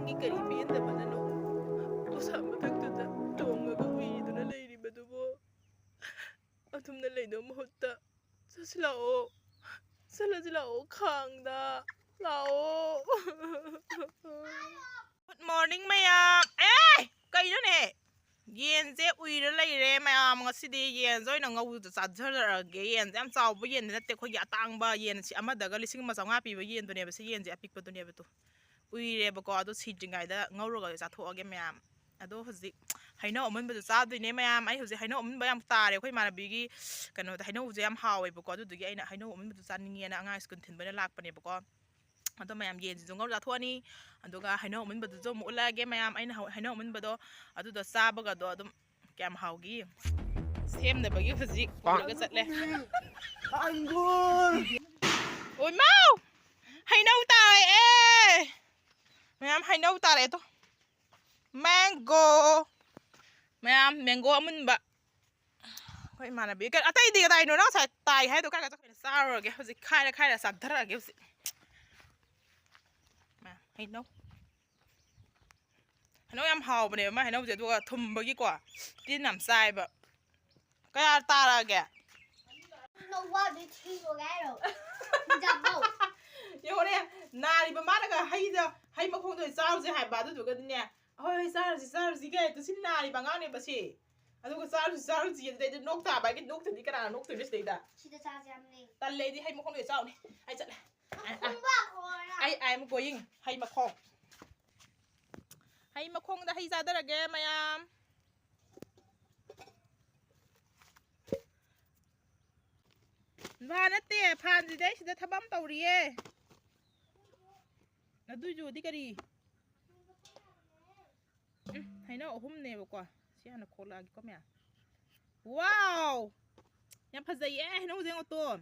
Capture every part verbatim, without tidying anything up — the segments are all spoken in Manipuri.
ꯅꯪꯒꯤ ꯀꯔꯤ ꯄꯦꯟꯗꯕꯅꯅꯣ? ꯎꯁꯥ ꯃꯊꯛꯇꯨꯗ ꯇꯣꯡꯉꯒ ꯎꯏꯗꯨꯅ ꯂꯩꯔꯤꯕꯗꯨꯕꯨ? ꯑꯗꯨꯝꯅ ꯂꯩꯗꯧ ꯃꯍꯨꯠꯇ ꯆꯠꯁꯤ ꯂꯥꯛꯑꯣ, ꯆꯠꯂꯁꯤ ꯂꯥꯛꯑꯣ, ꯈꯥꯡꯗ ꯂꯥꯛꯑꯣ꯫ Good morning ꯃꯌꯥꯝ꯫ ꯑꯦ, ꯀꯩꯅꯣꯅꯦ? ꯌꯦꯟꯁꯦ ꯎꯏꯔ ꯂꯩꯔꯦ ꯃꯌꯥꯝ꯫ ꯉꯁꯤꯗꯤ ꯌꯦꯟꯁꯦ ꯑꯣꯏꯅ ꯉꯧꯗ ꯆꯥꯖꯔꯛꯑꯒꯦ꯫ ꯌꯦꯟꯁꯦ ꯌꯥꯝ ꯆꯥꯎꯕ ꯌꯦꯟꯗꯤ ꯅꯠꯇꯦ, ꯑꯩꯈꯣꯏꯒꯤ ꯑꯇꯥꯡꯕ ꯌꯦꯟꯁꯤ ꯑꯃꯗꯒ ꯂꯤꯁꯤꯡ ꯑꯃ ꯆꯥꯝꯃꯉꯥ ꯄꯤꯕ ꯌꯦꯟꯗꯨꯅꯦꯕ ꯁꯤ ꯌꯦꯟꯁꯦ, ꯑꯄꯤꯛꯄꯗꯨꯅꯦꯕ꯫ ꯇꯨ ꯎꯏꯔꯦꯕꯀꯣ꯫ ꯑꯗꯣ ꯁꯤꯗ꯭ꯔꯤꯉꯩꯗ ꯉꯧꯔꯒ ꯆꯥꯊꯣꯛꯑꯒꯦ ꯃꯌꯥꯝ꯫ ꯑꯗꯣ ꯍꯧꯖꯤꯛ ꯍꯩꯅꯧ ꯑꯃꯨꯟꯕꯗꯣ ꯆꯥꯗꯣꯏꯅꯦ ꯃꯌꯥꯝ꯫ ꯑꯩ ꯍꯧꯖꯤꯛ ꯍꯩꯅꯧ ꯑꯃꯨꯟꯕ ꯌꯥꯝ ꯇꯥꯔꯦ ꯑꯩꯈꯣꯏ ꯏꯃꯥꯟꯅꯕꯤꯒꯤ ꯀꯩꯅꯣꯗ꯫ ꯍꯩꯅꯧꯁꯦ ꯌꯥꯝ ꯍꯥꯎꯋꯦꯕꯀꯣ, ꯑꯗꯨꯗꯨꯒꯤ ꯑꯩꯅ ꯍꯩꯅꯧ ꯑꯃꯨꯟꯕꯗꯨ ꯆꯥꯅꯤꯡꯉꯦꯅ ꯑꯉꯥꯡ ꯁ꯭ꯀꯨꯜ ꯊꯤꯟꯕ ꯑꯣꯏꯅ ꯂꯥꯛꯄꯅꯦꯕꯀꯣ꯫ ꯑꯗꯣ ꯃꯌꯥꯝ, ꯌꯦꯟꯁꯤꯁꯨ ꯉꯧꯔ ꯆꯥꯊꯣꯛꯑꯅꯤ꯫ ꯑꯗꯨꯒ ꯍꯩꯅꯧ ꯑꯃꯨꯟꯕꯗꯨꯁꯨ ꯑꯃꯨꯛ ꯎꯠꯂꯛꯑꯒꯦ ꯃꯌꯥꯝ꯫ ꯑꯩꯅ ꯍꯧ-, ꯍꯩꯅꯧ ꯑꯃꯨꯟꯕꯗꯣ ꯑꯗꯨꯗꯣ ꯆꯥꯕꯒꯗꯣ ꯑꯗꯨꯝ ꯀꯌꯥꯝ ꯍꯥꯎꯒꯦ ꯌꯦꯡꯉꯨ꯫ ꯁꯦꯝꯅꯕꯒꯤ ꯍꯧꯖꯤꯛ ꯄꯨꯔꯒ ꯆꯠꯂꯦ꯫ ꯑꯪꯒꯨꯔ! ꯑꯣꯏꯃꯥꯎ! ꯍꯩꯅꯧ ꯇꯥꯔꯛꯑꯦ! ꯃꯌꯥꯝ, ꯍꯩꯅꯧ ꯇꯥꯔꯛꯑꯦ ꯇꯣ꯫ Mango! ꯃꯌꯥꯝ, mango ꯑꯃꯨꯟꯕ꯫ ꯑꯩꯈꯣꯏ ꯏꯃꯥꯟꯅꯕꯤ, ꯀ-, ꯑꯇꯩꯗꯤ ꯀꯗꯥꯏꯅꯣ? ꯅꯪ ꯉꯁꯥꯏ ꯇꯥꯏ ꯍꯥꯏꯗꯣ ꯀꯥꯏ ꯀꯥꯏ ꯆꯠꯈ꯭ꯔꯦ? ꯆꯥꯔꯨꯔꯒꯦ ꯍꯧꯖꯤꯛ, ꯈꯥꯏꯔ ꯈꯥꯏꯔ ꯆꯥꯊꯔꯛꯑꯒꯦ ꯍꯧꯖꯤꯛ꯫ ꯃꯌꯥꯝ, ꯍꯩꯅꯧ꯫ ꯍꯩꯅꯧ ꯌꯥꯝ ꯍꯥꯎꯕꯅꯦꯕ ꯃꯥꯏ ꯍꯩꯅꯧꯁꯦ, ꯑꯗꯨꯒ ꯊꯨꯝꯕꯒꯤꯀꯣ ꯇꯤꯟ ꯌꯥꯝ ꯆꯥꯏꯕ꯫ ꯀꯌꯥ ꯇꯥꯔꯛꯑꯒꯦ? ꯂꯧꯕꯗꯤ ꯊꯤꯔꯨꯒꯦ ꯍꯥꯏꯔꯣ? ꯍꯤꯡꯆꯥꯄꯧ꯫ ꯌꯦꯡꯉꯣꯅꯦ, ꯅꯥꯔꯤꯕ ꯃꯥꯅꯒ ꯍꯩꯗ, ꯍꯩ ꯃꯈꯣꯡꯗ ꯑꯣꯏꯅ ꯆꯥꯔꯨꯁꯦ ꯍꯥꯏꯕ, ꯑꯗꯨꯗꯨꯒꯗꯤꯅꯦ, "ꯍꯣꯏ, ꯍꯣꯏ, ꯆꯥꯔꯨꯁꯤ, ꯆꯥꯔꯨꯁꯤ" ꯀꯥꯏ ꯇꯨ ꯁꯤ ꯅꯥꯔꯤꯕ ꯑꯉꯥꯡꯅꯦꯕ ꯁꯤ꯫ ꯑꯗꯨꯒ "ꯆꯥꯔꯨꯁꯤ, ꯆꯥꯔꯨꯁꯤ" ꯑꯗꯨꯗꯩꯗꯤ ꯅꯣꯛ ꯇꯥꯕ, ꯑꯩꯒꯤ ꯅꯣꯛꯇꯗꯤ ꯀꯅꯥꯅ ꯅꯣꯛꯇꯣꯏꯅꯣ ꯁꯤꯗꯩꯗ? ꯁꯤꯗ ꯆꯥꯁꯦ ꯍꯥꯏꯕꯅꯦ꯫ ꯇꯜꯂꯦ ꯑꯩꯗꯤ ꯍꯩ ꯃꯈꯣꯡꯗ ꯑꯣꯏꯅ ꯆꯥꯎꯅꯤ꯫ ꯑꯩ ꯆꯠꯂꯦ꯫ ꯑ, ꯑ꯫ ꯈꯣꯡꯕ ꯈꯣꯡꯅ꯫ ꯑꯩ, I am going. ꯍꯩ ꯃꯈꯣꯡ꯫ ꯍꯩ ꯃꯈꯣꯡꯗ ꯍꯩ ꯆꯥꯗꯔꯒꯦ ꯃꯌꯥꯝ꯫ ꯚꯥ ꯅꯠꯇꯦ, ꯐꯥꯟꯁꯤꯗꯤ ꯑꯩ ꯁꯤꯗ ꯊꯕꯛ ꯑꯃ ꯇꯧꯔꯤꯌꯦ꯫ ꯑꯗꯨꯏꯁꯨꯗꯤ ꯀꯔꯤ? ꯎꯝ, ꯍꯩꯅꯧ ꯑꯍꯨꯝꯅꯦꯕꯀꯣ꯫ ꯁꯤ ꯍꯥꯟꯅ ꯈꯣꯛꯂꯛꯑꯒꯦꯀꯣ ꯃꯌꯥꯝ꯫ Wow! ꯌꯥꯝ ꯐꯖꯩꯌꯦ ꯍꯩꯅꯧꯁꯦ ꯌꯦꯡꯉꯣ ꯇꯣ꯫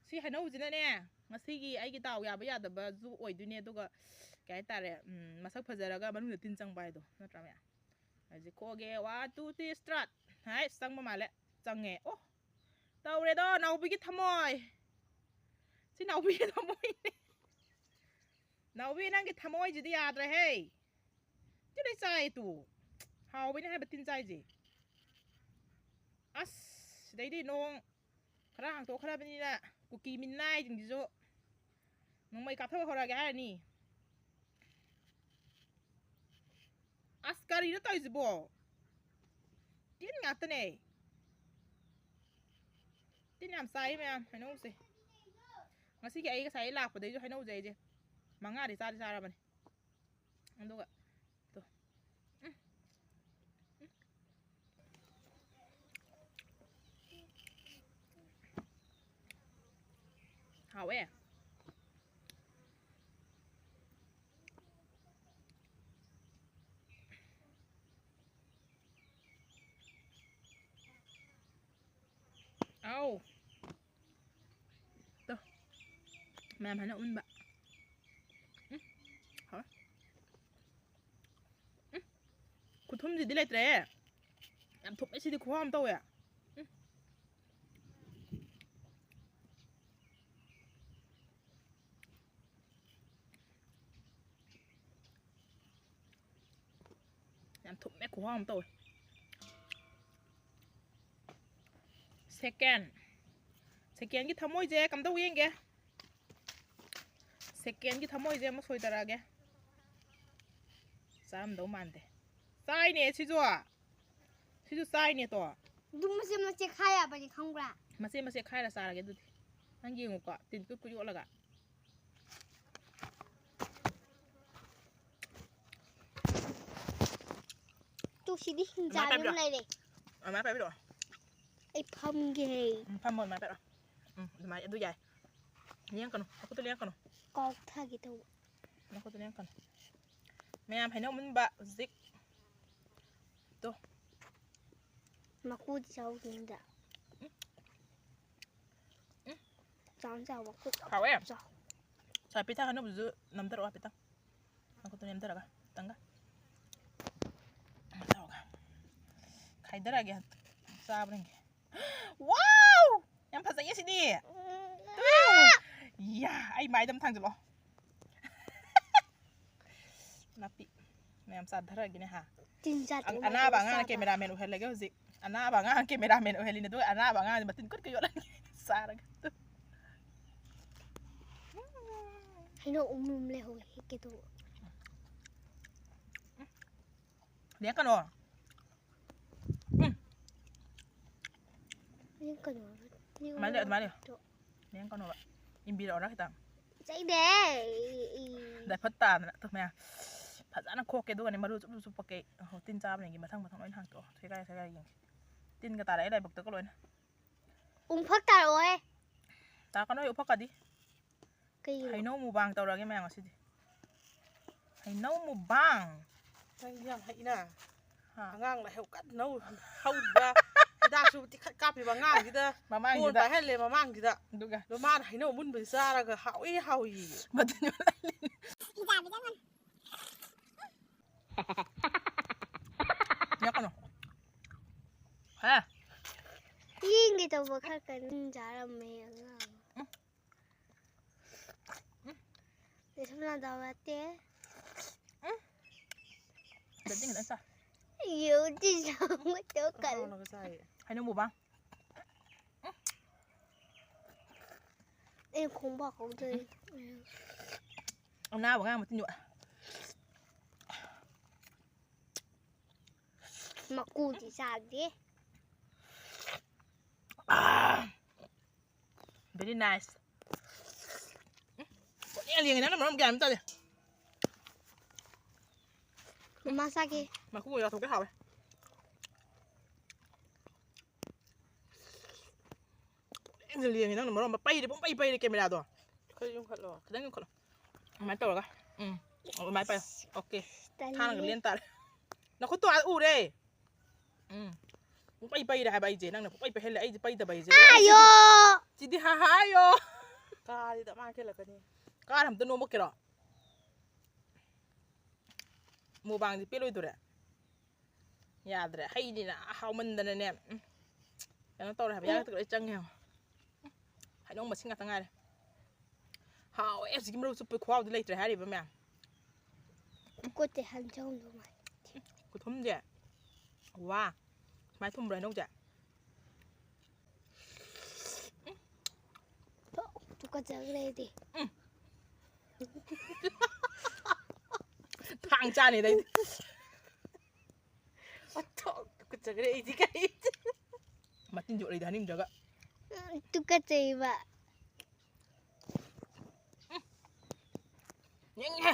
ꯁꯤ ꯍꯩꯅꯧꯁꯤꯅꯅꯦ, ꯉꯁꯤꯒꯤ ꯑꯩꯒꯤ ꯗꯥꯎ ꯌꯥꯕ ꯌꯥꯗꯕꯁꯨ ꯑꯣꯏꯗꯣꯏꯅꯦ, ꯑꯗꯨꯒ ꯀꯩ ꯍꯥꯏꯇꯥꯔꯦ, ꯎꯝ, ꯃꯁꯛ ꯐꯖꯔꯒ ꯃꯅꯨꯡꯗ ꯇꯤꯟ ꯆꯪꯕ ꯍꯥꯏꯗꯣ ꯅꯠꯇ꯭ꯔꯥ ꯃꯌꯥꯝ? ꯍꯧꯖꯤꯛ ꯈꯣꯛꯑꯒꯦ, one, two, three, start! ꯍꯥꯏ, ꯆꯪꯕ ꯃꯥꯜꯂꯦ꯫ ꯆꯪꯉꯦ꯫ ꯑꯣ! ꯇꯧꯔꯦꯗꯣ, ꯅꯥꯎꯕꯤꯒꯤ ꯊꯃꯣꯏ꯫ ꯁꯤ ꯅꯥꯎꯕꯤꯒꯤ ꯊꯃꯣꯏꯅꯦ꯫ ꯅꯥꯎꯕꯤ, ꯅꯪꯒꯤ ꯊꯃꯣꯏꯁꯤꯗꯤ ꯌꯥꯗ꯭ꯔꯦꯍꯦ꯫ ꯇꯤꯟ ꯂꯣꯏ ꯆꯥꯏ ꯇꯨ꯫ ꯍꯥꯎꯕꯅꯦ ꯍꯥꯏꯕ ꯇꯤꯟ ꯆꯥꯏꯁꯦ꯫ ꯑꯁ, ꯁꯤꯗꯩꯗꯤ ꯅꯣꯡ ꯈꯔ ꯍꯥꯡꯇꯣꯛꯈ꯭ꯔꯕꯅꯤꯅ ꯀꯨꯀꯤ ꯃꯤꯅꯥꯏꯁꯤꯡꯁꯤꯁꯨ ꯅꯣꯡꯃꯩ ꯀꯥꯞꯊꯕ ꯍꯧꯔꯛꯑꯒꯦ ꯍꯥꯏꯔꯅꯤ꯫ ꯑꯁ, ꯀꯔꯤꯅꯣ ꯇꯧꯔꯤꯁꯤꯕꯣ? ꯇꯤꯟ ꯉꯥꯛꯇꯅꯦ꯫ ꯇꯤꯟ ꯌꯥꯝ ꯆꯥꯏ ꯃꯌꯥꯝ ꯍꯩꯅꯧꯁꯦ꯫ ꯉꯁꯤꯒꯤ ꯑꯩ ꯉꯁꯥꯏ ꯂꯥꯛꯄꯗꯩꯁꯨ ꯍꯩꯅꯧꯁꯦ ꯑꯩꯁꯦ ꯃꯉꯥꯗꯤ ꯆꯥꯗꯤ ꯆꯥꯔꯕꯅꯦ꯫ ꯑꯗꯨꯒ ꯇꯣ꯫ ꯎꯝ꯫ ꯎꯝ꯫ ꯍꯥꯎꯋꯦ꯫ ꯑꯥꯎ꯫ ꯇꯣ꯫ ꯃꯌꯥꯝ ꯍꯥꯏꯅ ꯎꯟꯕ꯫ ꯎꯝ꯫ ꯍꯥꯎꯋꯦ꯫ ꯎꯝ꯫ ꯈꯨꯊꯨꯝꯁꯤꯗꯤ ꯂꯩꯇ꯭ꯔꯦꯍꯦ꯫ ꯌꯥꯝ ꯊꯨꯝꯃꯦ ꯁꯤꯗꯤ, ꯈꯨꯍꯥꯎ ꯑꯃ ꯇꯧꯋꯦ꯫ ꯎꯝ꯫ ꯌꯥꯝ ꯊꯨꯝꯃꯦ, ꯈꯨꯍꯥꯎ ꯑꯃ ꯇꯧꯋꯦ꯫ ꯁꯦꯀꯦꯟ꯫ ꯁꯦꯀꯦꯟꯒꯤ ꯊꯃꯣꯏꯁꯦ ꯀꯝꯗꯧ ꯌꯦꯡꯒꯦ? ꯁꯦꯀꯦꯟꯒꯤ ꯊꯃꯣꯏꯁꯦ ꯑꯃ ꯁꯣꯏꯗꯔꯛꯑꯒꯦ꯫ ꯆꯥꯔꯝꯗꯧ ꯃꯥꯟꯗꯦ꯫ ꯆꯥꯏꯅꯦ ꯁꯤꯁꯨ꯫ ꯁꯤꯁꯨ ꯆꯥꯏꯅꯦ ꯇꯣ꯫ ꯑꯗꯨꯝ ꯃꯆꯦꯠ ꯃꯆꯦꯠ ꯈꯥꯏ ꯌꯥꯕꯅꯤ, ꯈꯪꯕ꯭ꯔꯥ? ꯃꯆꯦꯠ ꯃꯆꯦꯠ ꯈꯥꯏꯔ ꯆꯥꯔꯒꯦ ꯑꯗꯨꯗꯤ꯫ ꯅꯪ ꯌꯦꯡꯉꯨꯀꯣ, ꯇꯤꯟ ꯀꯨꯠ ꯀꯨꯠ ꯌꯣꯠꯂꯒ꯫ ꯇꯨ, ꯁꯤꯗꯤ ꯍꯤꯡꯖꯥꯗꯤ ꯑꯃ ꯄꯥꯏꯕꯤꯔꯣ꯫ ꯂꯩꯔꯦ꯫ ꯑꯃ ꯄꯥꯏꯕꯤꯔꯣ꯫ ꯑꯩ ꯐꯝꯒꯦ꯫ ꯎꯝ, ꯐꯝꯃꯣ, ꯑꯗꯨꯃꯥꯏꯅ ꯄꯥꯏꯔꯣ꯫ ꯎꯝ, ꯑꯗꯨꯃꯥꯏꯅ, ꯑꯗꯨ ꯌꯥꯏ꯫ ꯂꯦꯡꯀꯅꯨ, ꯃꯈꯨꯠꯇꯨ ꯂꯦꯡꯀꯅꯨ꯫ ꯀꯥꯎꯊꯒꯦ ꯇꯧꯕ꯫ ꯃꯈꯨꯠꯇꯨ ꯂꯦꯡꯀꯅꯨ꯫ ꯃꯌꯥꯝ ꯍꯩꯅꯧ ꯃꯨꯟꯕ ꯍꯧꯖꯤꯛ꯫ ꯇꯣ꯫ ꯃꯀꯨꯗꯤ ꯆꯥꯎꯗꯣꯏꯅꯤꯗ꯫ ꯎꯝ꯫ ꯎꯝ꯫ ꯆꯥꯎꯅ ꯆꯥꯎꯕ ꯃꯀꯨ ꯍꯥꯎꯋꯦ꯫ ꯆꯥꯎ꯫ ꯁꯥ ꯄꯤꯊꯛ ꯍꯩꯅꯧꯗꯨꯁꯨ ꯅꯝꯊꯔꯛꯑꯣ ꯍꯥꯏꯐꯦꯠꯇꯪ꯫ ꯃꯈꯨꯠꯇꯨ ꯅꯦꯝꯊꯔꯒ ꯈꯤꯇꯪꯒ ꯇꯧꯔꯒ ꯈꯥꯏꯗꯔꯛꯑꯒꯦ꯫ ꯆꯥꯕ꯭ꯔ ꯌꯦꯡꯒꯦ꯫ ꯋꯥꯎ! ꯌꯥꯝ ꯐꯖꯩꯌꯦ ꯁꯤꯗꯤ꯫ ꯇꯨ! ꯌꯥ, ꯑꯩ ꯃꯥꯏꯗ ꯑꯃ ꯊꯥꯡꯖꯜꯂꯣ꯫ ꯅꯥꯄꯤ ꯃꯌꯥꯝ ꯆꯥꯊꯔꯒꯦꯅꯦ ꯍꯥ꯫ ꯇꯤꯟ ꯆꯥꯗ꯭ꯔꯤ ꯑꯪ-, ꯃꯥꯜꯂꯦ ꯑꯅꯥꯕ ꯑꯉꯥꯡꯅ ꯆꯥꯕ꯫ ꯀꯦꯃꯦꯔꯥꯃꯦꯟ ꯑꯣꯏꯍꯜꯂꯒꯦ ꯍꯧꯖꯤꯛ꯫ ꯑꯅꯥꯕ ꯑꯉꯥꯡ ꯀꯦꯃꯦꯔꯥꯃꯦꯟ ꯑꯣꯏꯍꯜꯂꯤꯅꯦ, ꯑꯗꯨꯒ ꯑꯅꯥꯕ ꯑꯉꯥꯡꯁꯦ ꯃꯇꯤꯟ ꯀꯨꯠꯀ ꯌꯣꯠꯂꯒꯦ ꯆꯥꯔꯒ꯫ ꯍꯩꯅꯧ ꯑꯃꯨꯟꯕ ꯂꯩꯍꯧꯋꯦ, ꯍꯦꯛꯀꯦ ꯇꯧꯕ꯫ ꯂꯦꯡꯀꯅꯣ꯫ ꯎꯝ꯫ ꯂꯦꯡꯀꯅꯣ꯫ ꯑꯗꯨꯃꯥꯏꯅ ꯂꯩꯌꯨ, ꯑꯗꯨꯃꯥꯏꯅ ꯂꯩꯌꯨ꯫ ꯂꯦꯡꯀꯅꯣꯕ꯫ ꯏꯟꯕꯤꯔꯛꯑꯣꯔꯥ ꯈꯤꯇꯪ? ꯆꯩꯗꯦ꯫ ꯗꯥꯏꯐꯠ ꯇꯥꯗꯅ ꯇꯨ ꯃꯌꯥꯝ꯫ ꯐꯖꯅ ꯈꯣꯛꯀꯦ, ꯑꯗꯨꯒꯅꯦ ꯃꯔꯨ ꯆꯨꯞ ꯆꯨꯞ ꯆꯨꯞꯄꯛꯀꯦ꯫ ꯑꯣ, ꯇꯤꯟ ꯆꯥꯕꯅꯦꯒꯤ ꯃꯊꯪ ꯃꯊꯪ ꯂꯣꯏꯅ ꯍꯥꯡꯇꯣꯛꯑꯣ꯫ ꯁꯦꯒꯥꯏ ꯁꯦꯒꯥꯏ ꯌꯦꯡꯒꯦ꯫ ꯇꯤꯟꯒ ꯇꯥꯔꯛꯑꯦ ꯂꯥꯏꯕꯛꯇꯒ ꯂꯣꯏꯅ꯫ ꯎꯝꯐꯛ ꯇꯥꯔꯛꯑꯣꯍꯦ꯫ ꯇꯥꯔꯛꯀꯅꯣ ꯎꯐꯛꯀꯗꯤ꯫ ꯀꯩꯒꯤꯅꯣ? ꯍꯩꯅꯧ ꯃꯨꯕꯥꯡ ꯇꯧꯔꯒꯦ ꯃꯌꯥꯝ ꯉꯁꯤꯗꯤ꯫ ꯍꯩꯅꯧ ꯃꯨꯕꯥꯡ꯫ ꯅꯪꯗꯤ ꯌꯥꯝ ꯍꯩꯅ꯫ ꯍꯥ꯫ ꯑꯉꯥꯡ ꯂꯥꯏꯍꯧ ꯀꯟꯅ ꯍꯧ-, ꯍꯧꯔꯤꯕ, ꯍꯤꯗꯥꯛꯁꯨ ꯇꯤꯈꯠ ꯀꯥꯞꯄꯤꯕ ꯑꯉꯥꯡꯁꯤꯗ ꯃꯃꯥꯡꯁꯤꯗ꯫ ꯐꯣꯟ ꯄꯥꯏꯍꯜꯂꯦ ꯃꯃꯥꯡꯁꯤꯗ꯫ ꯑꯗꯨꯒ ꯑꯗꯣ ꯃꯥꯅ ꯍꯩꯅꯧ ꯑꯃꯨꯟꯕꯁꯤ ꯆꯥꯔꯒ ꯍꯥꯎꯏ ꯍꯥꯎꯏ꯫ ꯃꯗꯨꯅꯤ꯫ ꯅꯣꯛꯀꯅꯨ꯫ ꯍꯦ꯫ ꯂꯦꯡꯒꯦ ꯇꯧꯕ ꯈꯔ ꯀꯟꯅ ꯆꯥꯔꯝꯃꯦ ꯑꯉꯥꯡ꯫ ꯎꯝ꯫ ꯁꯝꯅ ꯗꯥꯎ ꯌꯥꯗꯦ꯫ ꯎꯝ꯫ ꯗꯗꯤꯡ ꯈꯤꯇꯪ ꯆꯥ꯫ ꯌꯦꯔꯨꯝꯗꯤ ꯆꯥꯎꯕ ꯇꯧ ꯀꯜꯂꯦ꯫ ꯍꯩꯅꯧ ꯃꯨꯕꯥꯡ꯫ ꯑꯩ ꯈꯣꯡꯕꯥꯛ ꯍꯧꯗꯣꯔꯦ꯫ ꯑꯅꯥꯕ ꯑꯉꯥꯡ ꯃꯇꯤꯟ ꯌꯣꯠ꯫ ꯃꯀꯨꯗꯤ ꯆꯥꯗꯦ꯫ ꯑꯥ꯫ Very nice. ꯎꯝ, ꯄꯪꯌꯦꯡ ꯌꯦꯡꯉꯤ, ꯅꯪꯅ ꯃꯔꯣꯟ ꯒ꯭ꯌꯥꯟ ꯑꯃ ꯇꯥꯗꯦ꯫ ꯃꯃꯥ ꯆꯥꯒꯦ꯫ ꯃꯀꯨ ꯂꯧꯊꯣꯛꯀꯦ, ꯍꯥꯎꯋꯦ꯫ ꯄꯪꯌꯦꯡ ꯌꯦꯡꯉꯤ, ꯅꯪꯅ ꯃꯔꯣꯟ ꯑꯃ ꯄꯩꯔꯦ, ꯄꯨꯡꯄꯩ ꯄꯩꯔꯦ ꯀꯦꯃꯦꯔꯥꯗꯣ꯫ ꯈꯔ ꯌꯨꯝꯈꯠꯂꯣ꯫ ꯈꯤꯇꯪ ꯌꯨꯝꯈꯠꯂꯣ꯫ ꯑꯗꯨꯃꯥꯏꯅ ꯇꯧꯔꯒ꯫ ꯎꯝ꯫ ꯑꯗꯨꯃꯥꯏꯅ ꯄꯥꯏꯌꯣ꯫ OK꯫ ꯇꯜꯂꯦ꯫ ꯊꯥꯡꯅꯒ ꯂꯦꯟ ꯇꯥꯔꯦ꯫ ꯅꯈꯨꯠꯇꯣ ꯑꯥ ꯎꯔꯦ꯫ ꯎꯝ꯫ ꯄꯨꯡꯄꯩ ꯄꯩꯔꯦ ꯍꯥꯏꯕ ꯑꯩꯁꯦ꯫ ꯅꯪꯅ ꯄꯨꯡꯄꯩ ꯄꯩꯍꯜꯂꯦ꯫ ꯑꯩꯁꯦ ꯄꯩꯗꯕ ꯑꯩꯁꯦ꯫ ꯑꯥꯌꯣ! ꯁꯤꯗꯤ ꯍꯥ ꯍꯥꯏꯌꯣ꯫ ꯀꯥꯔꯤꯗ ꯃꯥ ꯀꯦꯜꯂꯛꯀꯅꯤ꯫ ꯀꯥꯔ ꯑꯝꯇ ꯅꯣꯝꯃꯛꯀꯦꯔꯣ? ꯃꯨꯕꯥꯡꯗꯤ ꯄꯦꯜꯂꯣꯏꯗꯣꯔꯦ꯫ ꯌꯥꯗ꯭ꯔꯦ꯫ ꯍꯩꯅꯤꯅ ꯍꯥꯎꯃꯟꯗꯅꯅꯦ꯫ ꯎꯝ꯫ ꯀꯩꯅꯣ ꯇꯧꯔꯦ ꯍꯥꯏꯕ꯫ ꯎꯝ꯫ ꯌꯥꯔꯛꯇ꯭ꯔꯦ, ꯂꯣꯏ ꯆꯪꯉꯦ ꯌꯦꯡꯉꯣ꯫ ꯎꯝ꯫ ꯍꯩꯅꯧ ꯃꯁꯤꯡ ꯉꯥꯛꯇ ꯉꯥꯏꯔꯦ꯫ ꯍꯥꯎꯋꯦ꯫ ꯍꯧꯖꯤꯛꯀꯤ ꯃꯔꯨ ꯆꯨꯞꯄ ꯈꯨꯍꯥꯎꯗꯤ ꯂꯩꯇ꯭ꯔꯦ ꯍꯥꯏꯔꯤꯕ ꯃꯌꯥꯝ꯫ ꯎꯝ꯫ ꯀꯣꯠꯇꯦ ꯍꯟꯖꯧꯅꯨ ꯃꯥꯏ꯫ ꯈꯨꯊꯨꯝꯁꯦ꯫ ꯋꯥ꯫ ꯁꯨꯃꯥꯏꯅ ꯊꯨꯝꯕ꯭ꯔꯥ ꯍꯩꯅꯧꯁꯦ? ꯇꯨꯀꯠꯆꯈ꯭ꯔꯦ ꯑꯩꯗꯤ꯫ ꯊꯥꯡ ꯆꯥꯅꯤꯗ ꯑꯩꯗꯤ꯫ ꯑꯣꯟꯊꯣꯛ ꯇꯨꯀꯠꯆꯈ꯭ꯔꯦ ꯑꯩꯗꯤ ꯀꯔꯤ꯫ ꯃꯇꯤꯟꯁꯨ ꯎꯠꯂꯤꯗ ꯍꯥꯏꯅꯤꯡꯗ꯭ꯔꯒ꯫ ꯎꯝ, ꯇꯨꯀꯠꯆꯩꯕ꯫ ꯌꯦꯡꯉꯦ꯫